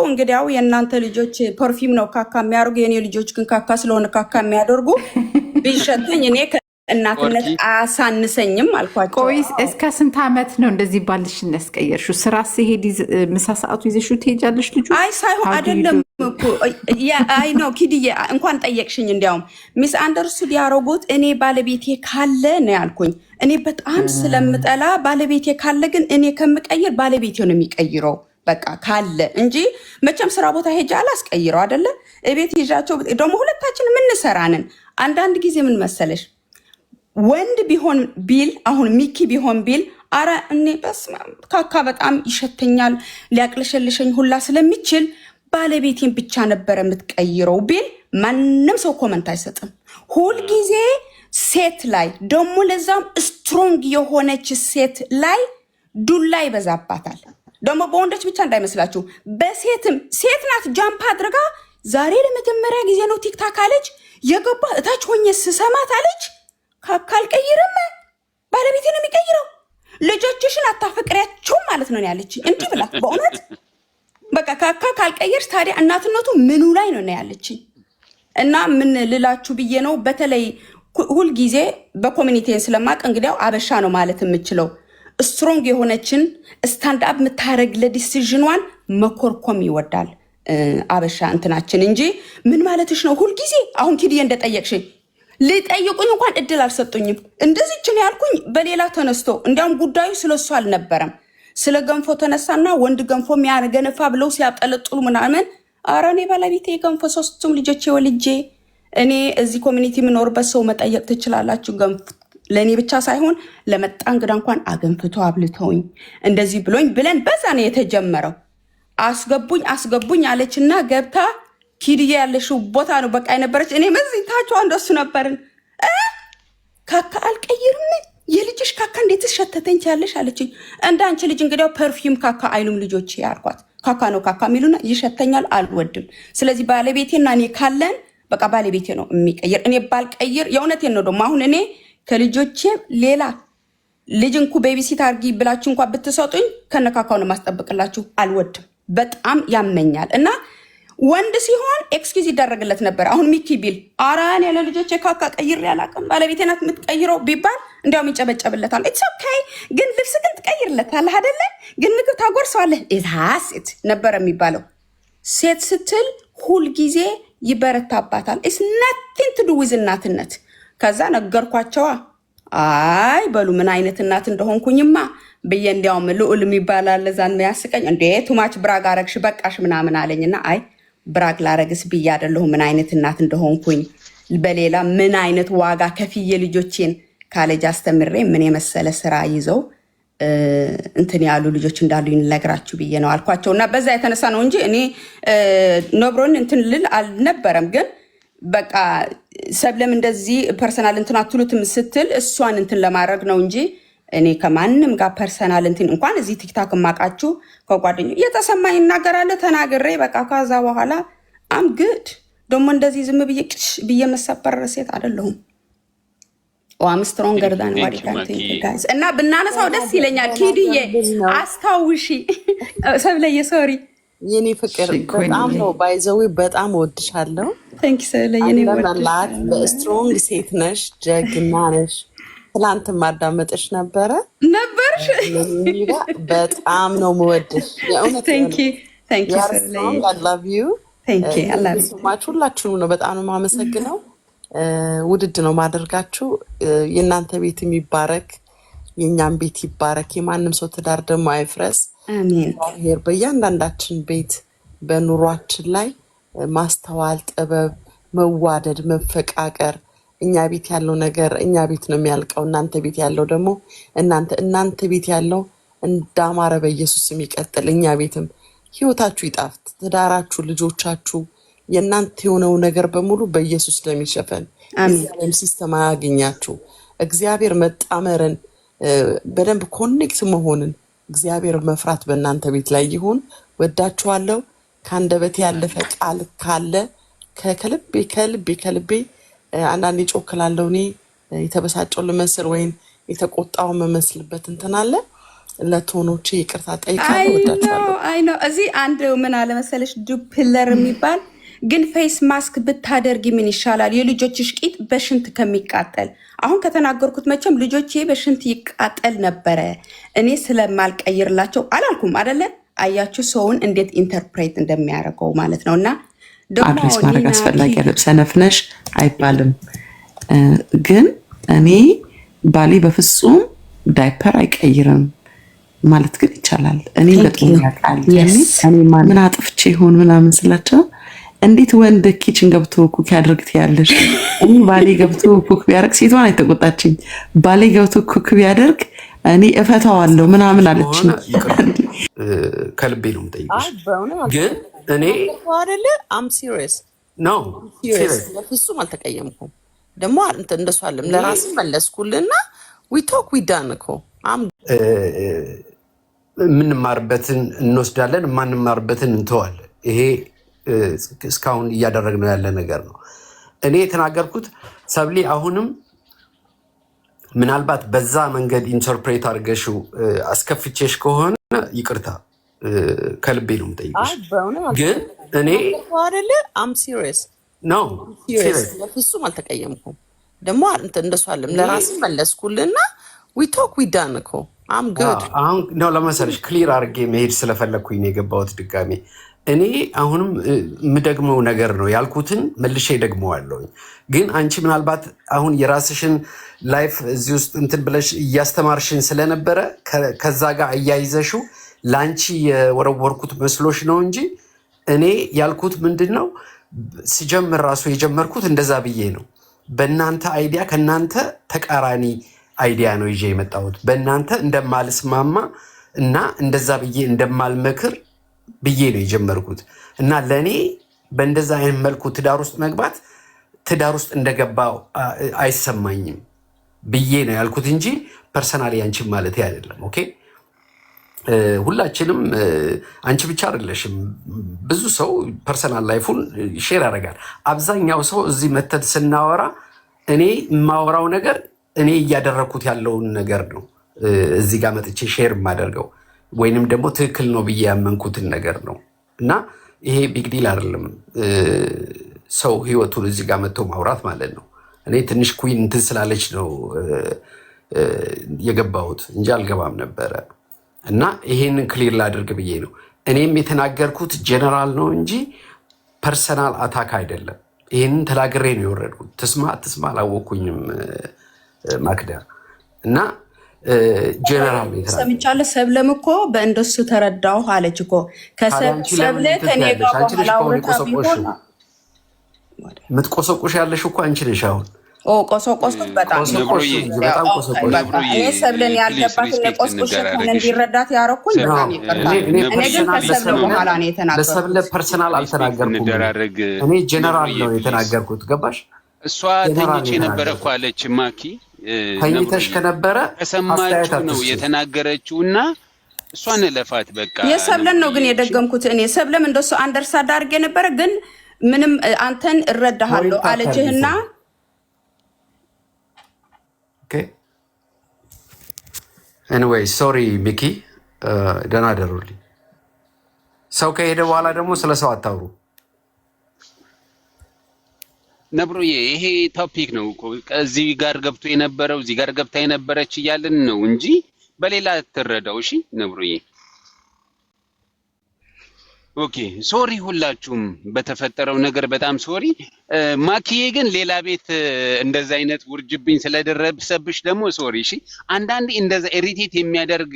እንግዲያው የእናንተ ልጆች perfume ነው ካካ የሚያደርጉ፣ የእኔ ልጆች ግን ካካ ስለሆነ ካካ የሚያደርጉ ቢሸተኝ እኔ ከእናትነት ቆርኪ አያሳንሰኝም አልኳቸው። ቆይ፣ እስከ ስንት ዓመት ነው እንደዚህ ባልሽን ያስቀየርሽው? ስራ ሲሄድ ምሳ ሰዓቱ ይዘሽው ትሄጃለሽ ልጁ? አይ ሳይሆን How do you አይደለም do? እኮ። I know ኪድዬ፣ እንኳን ጠየቅሽኝ። እንዲያውም misunderstood ያደረጉት እኔ ባለቤቴ ካለ ነው ያልኩኝ። እኔ በጣም ስለምጠላ ባለቤቴ ካለ ግን እኔ ከምቀይር ባለቤቴ ነው የሚቀይረው። በቃ ካለ እንጂ መቼም ስራ ቦታ ሄጄ አላስቀይረው አይደለ? እቤት ይዣቸው ደግሞ ሁለታችን የምንሰራንን። አንዳንድ ጊዜ ምን መሰለሽ፣ ወንድ ቢሆን ቢል፣ አሁን ሚኪ ቢሆን ቢል፣ አረ እኔ በስመ አብ ካካ በጣም ይሸተኛል፣ ሊያቅለሸልሸኝ ሁላ ስለሚችል ባለቤቴን ብቻ ነበረ የምትቀይረው ቢል ማንም ሰው comment አይሰጥም። ሁልጊዜ ሴት ላይ ደግሞ ለዛም strong የሆነች ሴት ላይ ዱላ ይበዛባታል። ደግሞ በወንዶች ብቻ እንዳይመስላችሁ በሴትም። ሴት ናት jump አድርጋ ዛሬ ለመጀመሪያ ጊዜ ነው TikTok አለች የገባ፣ እታች ሆኜ ስሰማት አለች፣ ካካ አልቀይርም፣ ባለቤቴ ነው የሚቀይረው፣ ልጆችሽን አታፈቅሪያቸውም ማለት ነው ያለችኝ። እንዲህ ብላ በእውነት በቃ ካካ ካልቀየርሽ ታዲያ እናትነቱ ምኑ ላይ ነው ያለችኝ። እና ምን ልላችሁ ብዬ ነው፣ በተለይ ሁልጊዜ በ community ን ስለማቅ እንግዲያው አበሻ ነው ማለት የምችለው፣ strong የሆነችን stand up የምታደርግ ለ decision ኗን መኮርኮም ይወዳል አበሻ እንትናችን እንጂ ምን ማለትሽ ነው? ሁልጊዜ አሁን ኪድዬ እንደጠየቅሽኝ ሊጠይቁኝ እንኳን እድል አልሰጡኝም። እንደዚችን ያልኩኝ በሌላ ተነስቶ፣ እንዲያውም ጉዳዩ ስለሱ አልነበረም፣ ስለ ገንፎ ተነሳና ወንድ ገንፎ የሚያገነፋ ብለው ሲያጠለጥሉ ምናምን፣ ኧረ እኔ ባለቤቴ ገንፎ ሶስቱም ልጆቼ ወልጄ፣ እኔ እዚህ community የምኖርበት ሰው መጠየቅ ትችላላችሁ። ገንፎ ለእኔ ብቻ ሳይሆን ለመጣ እንግዳ እንኳን አገንፍቶ አብልተውኝ እንደዚህ ብሎኝ ብለን በዛ ነው የተጀመረው። አስገቡኝ አስገቡኝ አለችና ገብታ ኪድዬ ያለሽው ቦታ ነው በቃ የነበረች። እኔም እዚህ ታችዋ እንደሱ ነበርን። ካካ አልቀይርም፣ የልጅሽ ካካ እንዴት ሸተተኝ ቻለሽ አለችኝ። እንደ አንቺ ልጅ እንግዲያው perfume ካካ አይሉም ልጆች ያልኳት። ካካ ነው ካካ የሚሉና ይሸተኛል፣ አልወድም። ስለዚህ ባለቤቴና እኔ ካለን በቃ ባለቤቴ ነው የሚቀይር። እኔ ባልቀይር የእውነቴን ነው። ደግሞ አሁን እኔ ከልጆቼ ሌላ ልጅ እንኩ babysit አርጊ ብላችሁ እንኳ ብትሰጡኝ ከነካካው ነው ማስጠብቅላችሁ። አልወድም፣ በጣም ያመኛል። እና ወንድ ሲሆን excuse ይደረግለት ነበር። አሁን ሚኪ ቢል ኧረ እኔ ለልጆቼ ካካ ቀይሬ አላውቅም፣ ባለቤቴ ናት የምትቀይረው ቢባል እንዲያውም ይጨበጨብለታል። It's okay። ግን ልብስ ግን ትቀይርለታለህ አይደለ? ግን ምግብ ታጎርሰዋለህ። ሴት ነበረ የሚባለው። ሴት ስትል ሁልጊዜ ይበረታባታል። It's nothing to do with እናትነት። ከዛ ነገርኳቸዋ። አይ በሉ ምን አይነት እናት እንደሆንኩኝማ ብዬ፣ እንዲያውም ልዑል የሚባል አለ እዛን ያስቀኝ፣ እንዴ too much brag አረግሽ በቃሽ ምናምን አለኝና፣ አይ brag ላረግስ ብዬ አይደለሁ፣ ምን አይነት እናት እንደሆንኩኝ በሌላ ምን አይነት ዋጋ ከፍዬ ልጆቼን ካሌጅ አስተምሬ ምን የመሰለ ስራ ይዘው እንትን ያሉ ልጆች እንዳሉ ልነግራችሁ ብዬ ነው አልኳቸው። እና በዛ የተነሳ ነው እንጂ እኔ ነብሮን እንትን ልል አልነበረም። ግን በቃ ሰብለም እንደዚህ personal እንትን አትሉትም ስትል እሷን እንትን ለማድረግ ነው እንጂ እኔ ከማንም ጋር personal እንትን እንኳን እዚህ TikTok ማቃችሁ ከጓደኞ እየተሰማኝ እናገራለሁ፣ ተናግሬ በቃ ከዛ በኋላ I'm good። ደግሞ እንደዚህ ዝም ብዬ ቅሽ ብዬ መሰበር ሴት አይደለሁም። I'm stronger than what you can think, guys። እና ብናነሳው ደስ ይለኛል። ኪድዬ አስታውሺ፣ ሰብለዬ sorry። የኔ ፍቅር፣ በጣም ነው by the way፣ በጣም እወድሻለሁ። Thank you ሰብለዬ፣ እኔ አለመላት በ strong ሴት ነሽ፣ ጀግና ነሽ። ትላንት ማዳመጥሽ ነበረ። ነበርሽ። በጣም ነው የምወድሽ። የእውነት። Thank you, thank you ሰብለዬ። Love you. Thank you, I love you. Much። ሁላችሁንም ነው በጣም ነው የማመሰግነው። ውድድ ነው ማደርጋችሁ። የእናንተ ቤት የሚባረክ፣ የእኛም ቤት ይባረክ። የማንም ሰው ትዳር ደግሞ አይፍረስ። አሜን። እግዚአብሔር በእያንዳንዳችን ቤት በኑሯችን ላይ ማስተዋል፣ ጥበብ፣ መዋደድ፣ መፈቃቀር፣ እኛ ቤት ያለው ነገር እኛ ቤት ነው የሚያልቀው። እናንተ ቤት ያለው ደግሞ እናንተ ቤት ያለው እንዳማረ በኢየሱስ ስም ይቀጥል። እኛ ቤትም ህይወታችሁ ይጣፍጥ፣ ትዳራችሁ፣ ልጆቻችሁ፣ የእናንተ የሆነው ነገር በሙሉ በኢየሱስ ደም ይሸፈን። አሜን። የዓለም system አያገኛችሁ። እግዚአብሔር መጣመርን በደንብ connect መሆንን፣ እግዚአብሔር መፍራት በእናንተ ቤት ላይ ይሁን። ወዳችኋለሁ። ከአንደበቴ ያለፈ ቃል ካለ ከልቤ ከልቤ ከልቤ፣ አንዳንዴ ጮክ እላለሁ። እኔ የተበሳጨው ልመስል ወይም የተቆጣው መመስልበት እንትን አለ። ለ tone ኦቼ ይቅርታ ጠይቃለሁ። አይ ነው። ወዳችኋለሁ። አይ ነው። እዚህ አንድ ምን አለ መሰለሽ፣ ዱፕለር የሚባል ግን face mask ብታደርጊ ምን ይሻላል? የልጆችሽ ቂጥ በሽንት ከሚቃጠል። አሁን ከተናገርኩት መቼም ልጆቼ በሽንት ይቃጠል ነበረ እኔ ስለማልቀይርላቸው አላልኩም አደለ? አያችሁ ሰውን እንዴት interpret እንደሚያደርገው ማለት ነው። እና ደግሞ Address ማድረግ ኒና አስፈላጊ አይደለም። ሰነፍ ነሽ አይባልም። ግን እኔ ባሌ በፍጹም ዳይፐር አይቀይርም ማለት ግን ይቻላል። እኔ ገጥሞ ያውቃል። ምን አጥፍቼ ይሆን ምናምን ስላቸው እንዴት ወንድ kitchen ገብቶ cook ያድርግ ትያለሽ? እኔ ባሌ ገብቶ cook ቢያደርግ፣ ሴቷን አይተቆጣችኝ። ባሌ ገብቶ cook ቢያደርግ እኔ እፈታዋለሁ ምናምን አለችኝ። ከሆነ ይቅርታ ከልቤ ነው የምጠይቅሽ። ግን እኔ አይደለ I'm serious። ነው። Serious፣ በፍጹም አልተቀየምኩም። ደግሞ እንትን እንደሱ አለም ለራስ መለስኩልና we talk, we done እኮ I'm የምንማርበትን እንወስዳለን፣ የማንማርበትን እንተዋለን። ይሄ እስካሁን እያደረግነው ያለ ነገር ነው። እኔ የተናገርኩት ሰብሊ አሁንም ምናልባት በዛ መንገድ interpret አድርገሽው አስከፍቼሽ ከሆነ ይቅርታ ከልቤ ነው የምጠይቅሽ። ግን እኔ አይደለ I'm serious። ነው። Serious፣ በፍጹም አልተቀየምኩም። ደግሞ እንትን እንደሱ አለም ለራስ መለስኩልና we talk, we done እኮ I'm good። አሁን ነው ለመሰለሽ clear አድርጌ መሄድ ስለፈለግኩኝ ነው የገባሁት ድጋሜ። እኔ አሁንም የምደግመው ነገር ነው፣ ያልኩትን መልሼ ደግመዋለሁኝ። ግን አንቺ ምናልባት አሁን የራስሽን life እዚህ ውስጥ እንትን ብለሽ እያስተማርሽን ስለነበረ ከዛ ጋር አያይዘሽው ለአንቺ የወረወርኩት መስሎሽ ነው እንጂ እኔ ያልኩት ምንድን ነው፣ ስጀምር ራሱ የጀመርኩት እንደዛ ብዬ ነው። በእናንተ idea ከእናንተ ተቃራኒ idea ነው ይዤ የመጣሁት። በእናንተ እንደማልስማማ እና እንደዛ ብዬ እንደማልመክር ብዬ ነው የጀመርኩት። እና ለእኔ በእንደዛ አይነት መልኩ ትዳር ውስጥ መግባት ትዳር ውስጥ እንደገባ አይሰማኝም ብዬ ነው ያልኩት እንጂ personally አንቺን ማለት አይደለም። Okay፣ ሁላችንም፣ አንቺ ብቻ አይደለሽም። ብዙ ሰው personal life ኡን share ያደርጋል። አብዛኛው ሰው እዚህ መተን ስናወራ እኔ የማወራው ነገር እኔ እያደረግኩት ያለውን ነገር ነው እዚህ ጋር መጥቼ share የማደርገው ወይንም ደግሞ ትክክል ነው ብዬ ያመንኩትን ነገር ነው። እና ይሄ big deal አይደለም። ሰው ህይወቱን እዚህ ጋር መጥቶ ማውራት ማለት ነው። እኔ ትንሽ ኩዊን እንትን ስላለች ነው የገባሁት እንጂ አልገባም ነበረ። እና ይሄንን clear ላድርግ ብዬ ነው። እኔም የተናገርኩት ጀነራል ነው እንጂ personal attack አይደለም። ይሄንን ተናግሬ ነው የወረድኩት። ትስማ ትስማ አላወቅኩኝም ማክዳ እና ጀነራል ነው የተናገርኩት። ሰምቻለሁ። ሰብለም እኮ በእንደሱ ተረዳሁ አለች እኮ። ታዲያ አንቺ ለምን ሰብለ እንትን ከኔ ትያለሽ? ጋር አንቺ ነሽ በኋላ እኮ አሁን አውርታ ቢሆን የቆሰቆስሽው። የምትቆሰቁሽ ያለሽ እኮ አንቺ ነሽ አሁን። ኦ፣ ቆሰቆስኩት በጣም። ቆሰቆስሽ ነብሮዬ እንጂ በጣም ቆሰቆስሽ። በቃ ነብሮዬ እኔ ሰብለን please ያልገባትን respect የቆስቁሽ ከሆነ እንደራረግ እሺ። እንዲረዳት ያረኩኝ በጣም ይቅርታ። እኔ እኔ ግን personal ከሰብለ ለሰብለ በኋላ ነው የተናገርኩት። ለሰብለ personal respect አልተናገርኩም። እኔ እንደራረግ እኔ ጀነራል ነብሮዬ ነው please። የተናገርኩት። ገባሽ? እሷ ጀነራል ተኝቼ ነው ነበረ እኮ የተናገርኩት። አለች ማኪ። ተኝተሽ ነብሮዬ ከነበረ አስተያየት ከሰማችሁ ነው አትስጪ። የተናገረችው እና እሷን እለፋት በቃ የሰብለን ነው ግን ነብሮዬ እሺ። የደገምኩት እኔ። ሰብለም እንደሱ understand አድርጌ ነበረ፣ ግን ምንም አንተን እረዳሃለሁ point አለችህና አታርጊ። Okay, anyway, sorry ሚኪ፣ ደህና ደሩልኝ። ሰው ከሄደ በኋላ ደግሞ ስለ ሰው አታውሩ። ነብሮዬ ይሄ topic ነው እኮ፣ እዚህ ጋር ገብቶ የነበረው እዚህ ጋር ገብታ የነበረች እያልን ነው እንጂ በሌላ ትረዳው። እሺ ነብሮዬ። Okay, sorry ሁላችሁም በተፈጠረው ነገር በጣም sorry። ማኪዬ ግን ሌላ ቤት እንደዛ አይነት ውርጅብኝ ስለደረሰብሽ ደግሞ sorry። እሺ፣ አንዳንዴ እንደዛ irritate የሚያደርግ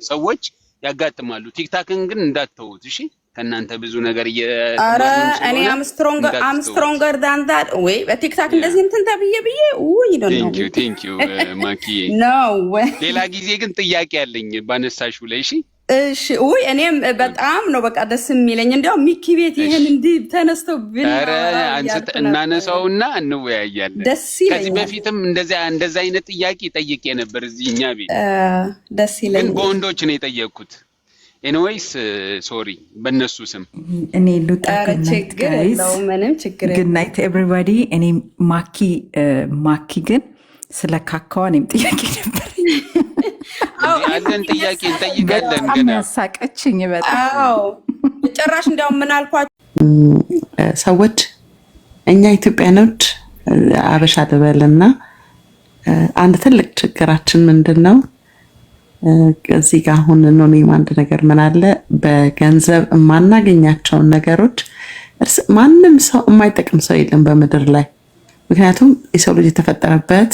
ሰዎች ያጋጥማሉ። ቲክታክን ግን እንዳትተውት እሺ። ከእናንተ ብዙ ነገር አረ እየተማርንም እኔ ስለሆነ I'm strong, I'm እንዳትተውት። stronger than that ወይ በቲክታክ እንደዚህ እንትን ተብዬ ብዬ ውይ don't know። Thank you, thank you ማኪዬ። No። ሌላ ጊዜ ግን ጥያቄ አለኝ ባነሳሽው ላይ እሺ። እሺ፣ ውይ እኔም በጣም ነው በቃ ደስ የሚለኝ። እንዲያው ሚኪ ቤት ይሄን እንዲህ ተነስቶ ኧረ ብናወራው አንስተ እያልኩ ነበር። እናነሳውና እንወያያለን። ደስ ከዚህ ይለኛል። በፊትም እንደዛ አይነት ጥያቄ ጠይቄ ነበር እዚህ እኛ ቤት፣ ደስ ግን ይለኛል። በወንዶች ነው የጠየቅኩት። Anyways, sorry በእነሱ ስም። እኔ ልውጣ። ኧረ Good night ችግር guys። የለውም፣ ምንም ችግር የለውም። Good night everybody። እኔ ማኪ ማኪ ግን ስለ ካካዋ እኔም ጥያቄ ነበር። እንዴ አለን ጥያቄ እንጠይቃለን በጣም ገና። ያሳቀችኝ በጣም። አዎ፣ ጭራሽ እንዲያውም ምን አልኳቸው ሰዎች እኛ ኢትዮጵያኖች፣ አበሻ ልበልና፣ አንድ ትልቅ ችግራችን ምንድን ነው? እዚህ ጋር አሁን እኖኔም አንድ ነገር ምን አለ፣ በገንዘብ የማናገኛቸውን ነገሮች ማንም ሰው የማይጠቅም ሰው የለም በምድር ላይ። ምክንያቱም የሰው ልጅ የተፈጠረበት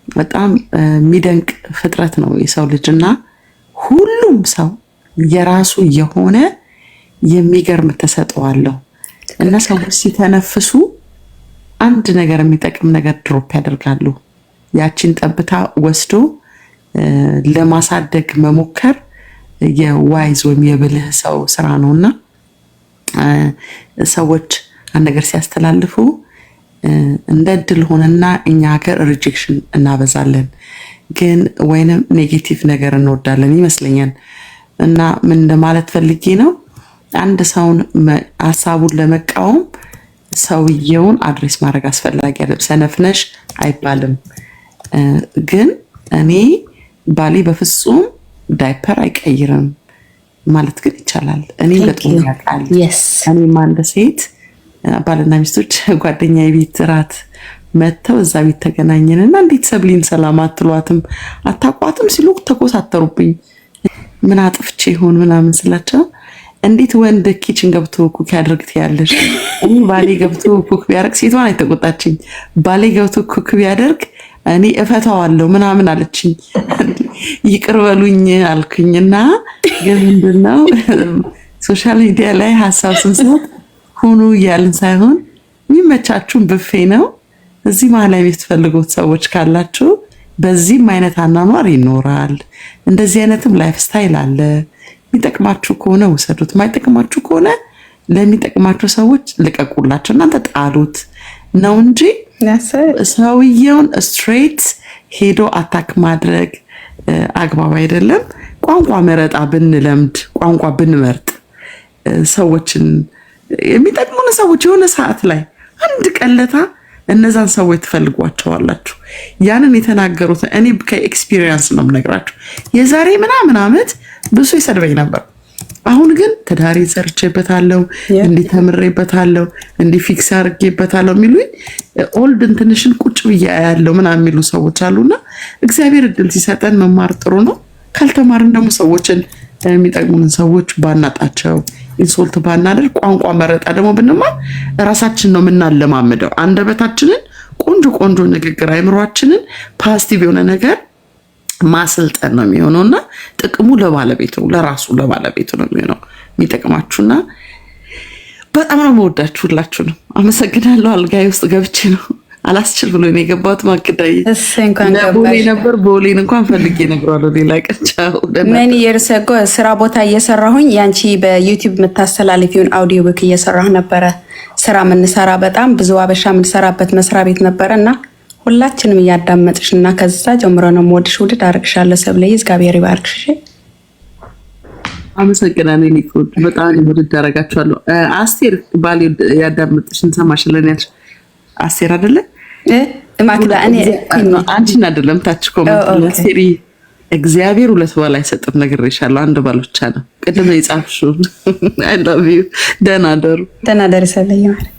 በጣም የሚደንቅ ፍጥረት ነው የሰው ልጅ፣ እና ሁሉም ሰው የራሱ የሆነ የሚገርም ተሰጥኦ አለው እና ሰዎች ሲተነፍሱ አንድ ነገር የሚጠቅም ነገር drop ያደርጋሉ። ያቺን ጠብታ ወስዶ ለማሳደግ መሞከር የ wise ወይም የብልህ ሰው ስራ ነው። እና ሰዎች አንድ ነገር ሲያስተላልፉ እንደ እድል ሆነና እኛ ሀገር rejection እናበዛለን፣ ግን ወይንም negative ነገር እንወዳለን ይመስለኛል። እና ምን ለማለት ፈልጌ ነው፣ አንድ ሰውን ሀሳቡን ለመቃወም ሰውየውን address ማድረግ አስፈላጊ አይደለም። ሰነፍ ነሽ አይባልም። ግን እኔ ባሌ በፍጹም ዳይፐር አይቀይርም ማለት ግን ይቻላል። እኔም ገጥሞኝ ያውቃል። እኔም አንድ ሴት ባልና ሚስቶች ጓደኛ የቤት እራት መጥተው እዛ ቤት ተገናኘን እና እንዴት ሰብሊን ሰላም አትሏትም፣ አታቋትም ሲሉ ተኮሳተሩብኝ። ምን አጥፍቼ ይሆን ምናምን ስላቸው፣ እንዴት ወንድ kitchen ገብቶ cook ያደርግ ትያለሽ? እኔ ባሌ ገብቶ cook ቢያደርግ፣ ሴቷን አይተቆጣችኝ። ባሌ ገብቶ cook ቢያደርግ እኔ እፈታዋለሁ ምናምን አለችኝ። ይቅር በሉኝ አልኩኝ። እና ግን ምንድነው፣ social media ላይ ሀሳብ ስንሰጥ ሁኑ እያልን ሳይሆን የሚመቻችሁን ብፌ ነው። እዚህ መሀል ላይ የምትፈልጉት ሰዎች ካላችሁ በዚህም አይነት አኗኗር ይኖራል። እንደዚህ አይነትም lifestyle አለ። የሚጠቅማችሁ ከሆነ ውሰዱት፣ የማይጠቅማችሁ ከሆነ ለሚጠቅማችሁ ሰዎች ልቀቁላቸው፣ እናንተ ጣሉት ነው እንጂ ሰውየውን straight ሄዶ attack ማድረግ አግባብ አይደለም። ቋንቋ መረጣ ብንለምድ፣ ቋንቋ ብንመርጥ፣ ሰዎችን የሚጠቅሙን ሰዎች የሆነ ሰዓት ላይ አንድ ቀለታ እነዛን ሰዎች ትፈልጓቸዋላችሁ። ያንን የተናገሩት እኔ ከ experience ነው የምነግራችሁ። የዛሬ ምናምን ዓመት ብዙ ይሰድበኝ ነበር። አሁን ግን ትዳሬ ሰርቼበታለሁ፣ እንዲህ ተምሬበታለሁ፣ እንዲህ fix አድርጌበታለሁ የሚሉኝ፣ old እንትንሽን ቁጭ ብዬ ያለው ምናምን የሚሉ ሰዎች አሉና እግዚአብሔር እድል ሲሰጠን መማር ጥሩ ነው። ካልተማርን ደግሞ ሰዎችን፣ የሚጠቅሙንን ሰዎች ባናጣቸው፣ insult ባናደርግ፣ ቋንቋ መረጣ ደግሞ ብንማር ራሳችን ነው የምናለማምደው። አንደበታችንን ቆንጆ ቆንጆ ንግግር፣ አይምሯችንን positive የሆነ ነገር ማሰልጠን ነው የሚሆነው እና ጥቅሙ ለባለቤቱ፣ ለራሱ ለባለቤቱ ነው የሚሆነው የሚጠቅማችሁና በጣም ነው መወዳችሁ። ሁላችሁንም አመሰግናለሁ። አልጋዬ ውስጥ ገብቼ ነው፣ አላስችል ብሎ ነው የገባሁት። ማክዳይ ቦሌ ነበር። ቦሌን እንኳን ፈልጌ እነግረዋለሁ ሌላ ቀን። ቻው። Many years ago ስራ ቦታ እየሰራሁኝ ያንቺ በ YouTube የምታስተላልፊውን audio book እየሰራሁ ነበረ። ስራ የምንሰራ በጣም ብዙ አበሻ የምንሰራበት መስሪያ ቤት ነበረ እና ሁላችንም እያዳመጥሽ እና ከዛ ጀምሮ ነው የምወድሽ። ውድድ አድርግሻለሁ። ሰብለዬ፣ እግዚአብሔር ይባርክሽ። አመሰግናለሁ። እኔ በጣም ውድድ አደርጋችኋለሁ። አስቴር፣ ባሌ ያዳምጥሽ እንሰማሻለን ያልሽ አስቴር አይደለ? ማክዳ እኔ። አንቺን አይደለም፣ ታች comment። አስቴር፣ እግዚአብሔር ሁለት ባል አይሰጥም፣ ነግሬሻለሁ። አንድ ባል ብቻ ነው። ቅድም የጻፍሽውን። I love you። ደህና ደሩ። ደህና ደሪ ሰብለዬ ማለት።